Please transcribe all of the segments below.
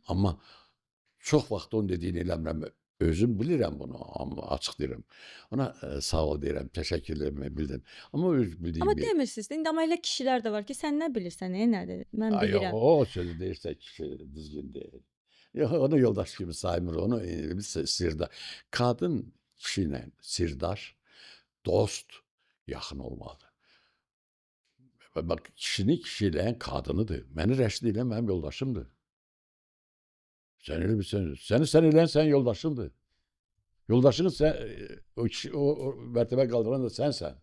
Amma çox vaxt onun dediyini eləmirəm. Özüm bilirəm bunu, amma açıq deyirəm. Ona sağ ol deyirəm, təşəkkür edirəm, bildim. Amma öz bildiyim Amma demirsiniz. İndi amma elə kişilər də var ki, sən nə bilirsən, nədir? Mən Ay, bilirəm. Yox, o sözü deyirsə kişi düzgün deyil. Yox, onu yoldaş kimi saymır, onu sirdaş. Qadın kişi ilə sirdaş, dost, yaxın olmalıdır. Bax, kişini kişi eləyən qadınıdır. Məni Rəşid eləyən mənim yoldaşımdır. Sən elə bilsən, səni sən eləyən sənin yoldaşındır. Yoldaşını sən, o kişi, o mərtəbə qaldıran da sənsən.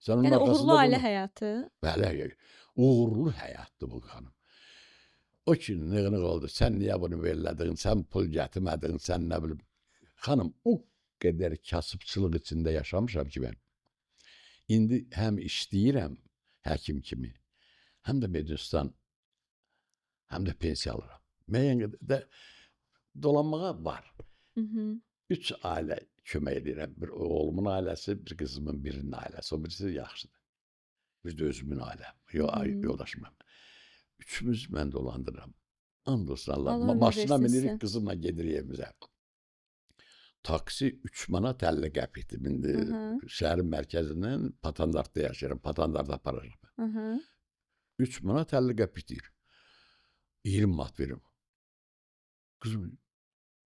Sən onun Yəni arxasında uğurlu ailə həyatı. Bəli, uğurlu həyatdır bu xanım. O ki, nığ-nığ oldu, sən niyə bunu belədin, sən pul gətirmədin, sən nə bilim. Xanım, o qədər kasıbçılıq içində yaşamışam ki mən. İndi həm işləyirəm həkim kimi, həm də medistan, həm də pensiya alıram. Müəyyən qədər də dolanmağa var. 3 ailə kömək edirəm. Bir oğlumun ailəsi, bir qızımın birinin ailəsi. O birisi yaxşıdır. Bir də özümün ailəm, yoldaşım. Üçümüz mən dolandırıram. And olsun Allah. Maşına minirik, qızımla gedirik evimizə. Taksi 3 manat 50 qəpikdir. İndi şəhərin mərkəzindən Patandartda yaşayıram. Patandarda aparıram. 3 manat 50 qəpik deyir. 20 manat verim. Qızım,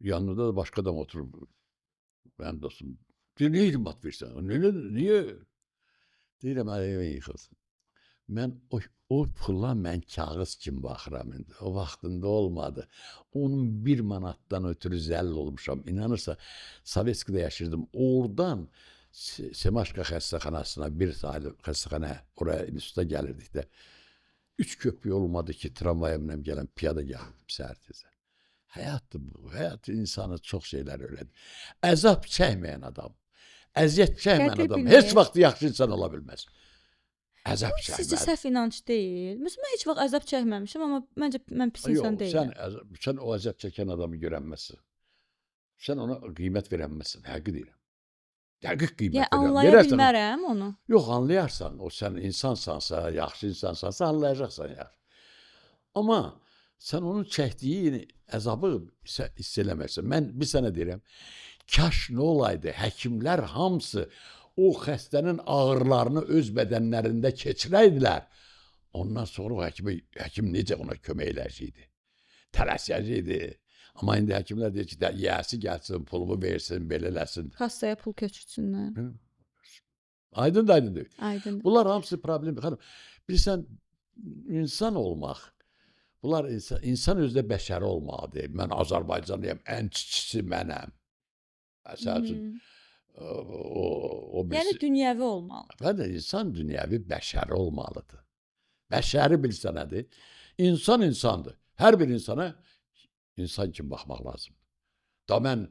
yanında da başqa adam oturur. Mənim dostum. Deyir, niyə 20 manat verirsən? Niyə? Deyirəm, evin yıxılsın. Mən o pula mən kağız kimi baxıram indi. O vaxtında olmadı. Onun 1 manatdan ötürü zəll olmuşam. İnanırsan, Sovetskidə yaşayırdım. Oradan Semaşka xəstəxanasına, bir saylı xəstəxana, oraya instituta gəlirdik də. 3 köprü olmadı ki, tramvaya minəm gələm, piyada gəlirdim səhər tezə. Həyatdır bu. Həyat insanı çox şeylər öyrədir. Əzab çəkməyən adam, əziyyət çəkməyən adam heç vaxt yaxşı insan ola bilməz. Əzab çəkməz. Sizcə səhv inanc deyil? Məsələn, mən heç vaxt əzab çəkməmişəm, amma məncə mən pis insan deyiləm. Yox, sən o əzab çəkən adamı görənməzsən. Sən ona qiymət verənməzsən, həqiqi deyirəm. Dəqiq qiymət verəm. verəm. Anlaya bilmərəm onu. Yox, anlayarsan. O sən insansansa, yaxşı insansansa anlayacaqsan yaxşı. Amma sən onun çəkdiyi əzabı hiss eləməzsən. Mən bir sənə deyirəm, kaş nə olaydı, həkimlər hamısı o xəstənin ağrılarını öz bədənlərində keçirəydilər. Ondan sonra o həkim necə ona kömək eləyəcəkdi? Tələsəcəkdi. Amma indi həkimlər deyir ki, yiyəsi gəlsin, pulumu versin, belə eləsin. Kassaya pul köçürsünlər. Aydın da aydın deyil. Aydın. Bunlar hamısı problemdir. Xanım, bilirsən, insan olmaq, bunlar insan özdə bəşəri olmalıdır. Mən Azərbaycanlıyam, ən çiçisi mənəm. Məsəl üçün, o birisi. Yəni dünyəvi olmalıdır. Bəli, insan dünyəvi bəşəri olmalıdır. Bəşəri bilirsən nədir? İnsan insandır. Hər bir insana insan kimi baxmaq lazımdır. Da mən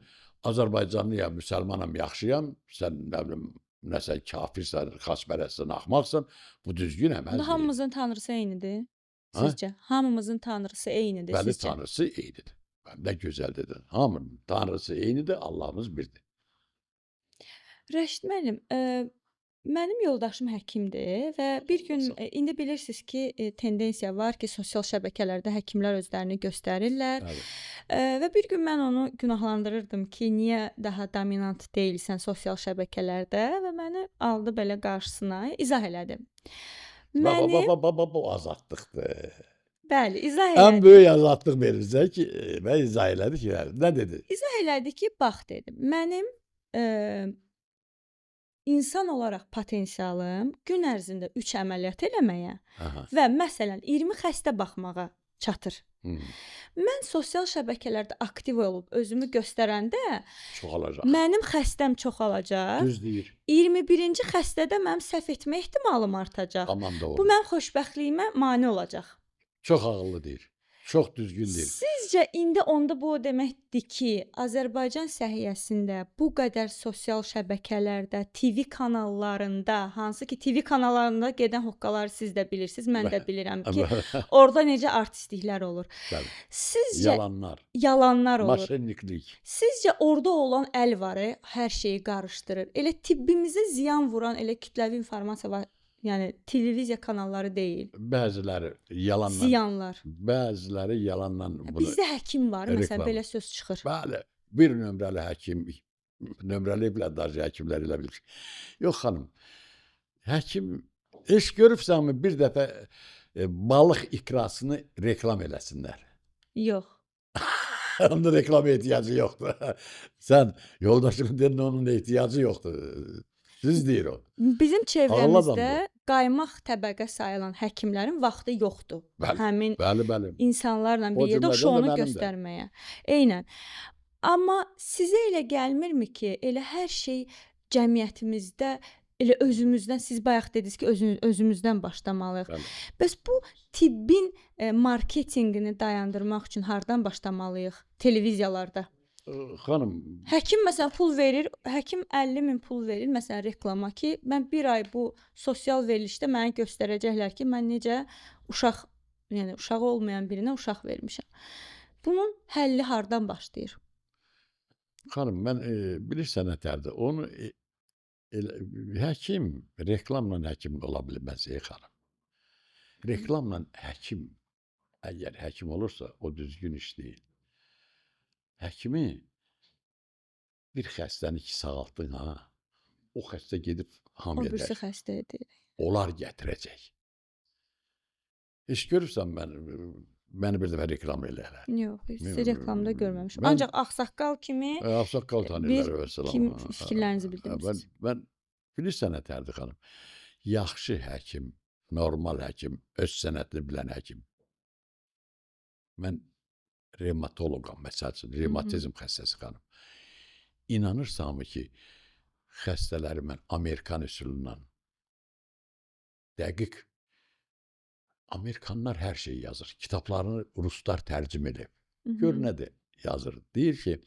Azərbaycanlıyam, müsəlmanam, yaxşıyam, sən nə bilim, nəsə kafirsən, xaspərəstsən, axmaqsan, bu düzgün əməl deyil. Hamımızın tanrısı eynidir, sizcə? Hamımızın tanrısı eynidir, sizcə? Bəli, tanrısı eynidir. Nə gözəl dedin. Hamının tanrısı eynidir, Allahımız birdir. Rəşid müəllim, mənim yoldaşım həkimdir və bir gün, indi bilirsiniz ki, tendensiya var ki, sosial şəbəkələrdə həkimlər özlərini göstərirlər. Və bir gün mən onu günahlandırırdım ki, niyə daha dominant deyilsən sosial şəbəkələrdə və məni aldı belə qarşısına, izah elədi. Bax, bu azadlıqdır. Bəli, izah elədi. Ən böyük azadlıq verirsə ki, və izah elədi ki, nə dedi? İzah elədi ki, bax dedi, mənim insan olaraq potensialım gün ərzində 3 əməliyyat eləməyə və məsələn 20 xəstə baxmağa çatır. Mən sosial şəbəkələrdə aktiv olub özümü göstərəndə çoxalacaq. Mənim xəstəm çoxalacaq. Düz deyir. 21-ci xəstədə mənim səhv etmə ehtimalım artacaq. Tamam, doğru. Bu mənim xoşbəxtliyimə mane olacaq. Çox ağıllı deyir. Çox düzgün deyir. Sizcə indi onda bu o deməkdir ki, Azərbaycan səhiyyəsində bu qədər sosial şəbəkələrdə, TV kanallarında, hansı ki TV kanallarında gedən hoqqaları siz də bilirsiniz, mən də bilirəm ki, orada necə artistliklər olur. Bəli. Sizcə yalanlar. Yalanlar olur. Maşinniklik. Sizcə orada olan əl var, hər şeyi qarışdırır. Elə tibbimizə ziyan vuran elə kütləvi informasiya Yəni televiziya kanalları deyil. Bəziləri yalanla, Ziyanlar. Bəziləri yalanla bunu. Bizdə həkim var, məsələn, reklam. Belə söz çıxır. Bəli, bir nömrəli həkim, nömrələyiblər daşı həkimlər elə bilir. Yox xanım, həkim heç görübsənmi bir dəfə balıq ikrasını reklam eləsinlər? Yox. Onun reklama ehtiyacı yoxdur. Sən yoldaşın dedin, onun ehtiyacı yoxdur. Düz deyir o. Bizim çevrəmizdə adamdır. Qaymaq təbəqə sayılan həkimlərin vaxtı yoxdur. Bəli, Həmin bəli, bəli. insanlarla O bir yerdə o cümlədən də şounu mənim də. göstərməyə. Eynən. Amma sizə elə gəlmirmi ki, elə hər şey cəmiyyətimizdə elə özümüzdən, siz bayaq dediniz ki, özümüzdən başlamalıyıq. Bəli. Bəs bu tibbin marketinqini dayandırmaq üçün hardan başlamalıyıq? Televiziyalarda. Xanım, Həkim məsələn pul verir, həkim 50 min pul verir məsələn reklama ki, mən bir ay bu sosial verilişdə mənə göstərəcəklər ki, mən necə uşaq, yəni uşağı olmayan birinə uşaq vermişəm. Bunun həlli hardan başlayır? Xanım, mən bilirsən nətərdir? Onu elə, həkim reklamla həkim ola bilməz, ey xanım. Reklamla həkim, əgər həkim olursa, o düzgün iş deyil. Həkimi bir xəstəni ki sağaltdın ha, o xəstə gedib O hamıya birisi dəyişir. xəstədir. Onlar gətirəcək. Heç görürsən məni bir dəfə reklam eləyərlər. Yox, heç sizi reklamda görməmişəm. Mən Ancaq ağsaqqal kimi Ağsaqqal tanıyırlar bir vəssalam. kim fikirlərinizi bildirmisiniz. Mən bilirsən nətərdir xanım? Yaxşı həkim, normal həkim, öz sənətini bilən həkim. Mən revmatoloqam, məsəl üçün, revmatizm xəstəsi xanım. İnanırsanmı ki, xəstələri mən Amerikan üsulundan dəqiq, Amerikanlar hər şeyi yazır. Kitablarını ruslar tərcümə edib. Gör nədir yazır. Deyir ki,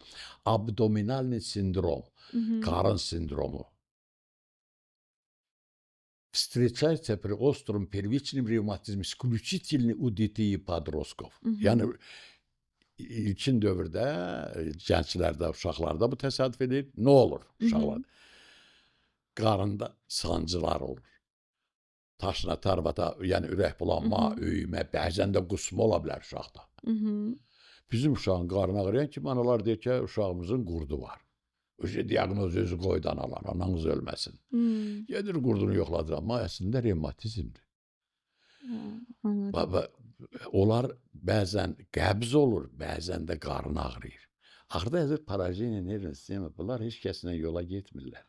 abdominalni sindrom, karın sindromu встречается при остром первичном revmatizmi исключительно у детей и подростков. Yəni ilkin dövrdə gənclərdə, uşaqlarda bu təsadüf edir. Nə olur uşaqlar? Qarında sancılar olur. Taşına, tarvata, yəni ürək bulanma, öymə, bəzən də qusma ola bilər uşaqda. Bizim uşağın qarnı ağrıyan kimi analar deyir ki, uşağımızın qurdu var. Öyle diaqnoz özü qoydu analar, ananız ölməsin. Gedir qurdunu yoxladır, amma əslində revmatizmdir. Anladım. Onlar bəzən qəbz olur, bəzən də qarın ağrıyır. Axırda yazır parajeniya nervin sistemi. Bunlar heç kəslə yola getmirlər.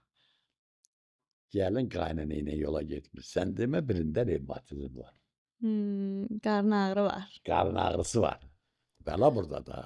Gəlin qaynana ilə yola getmir. Sən demə birində revmatizm var. Qarın ağrı var. Qarın ağrısı var. Bəla burada da.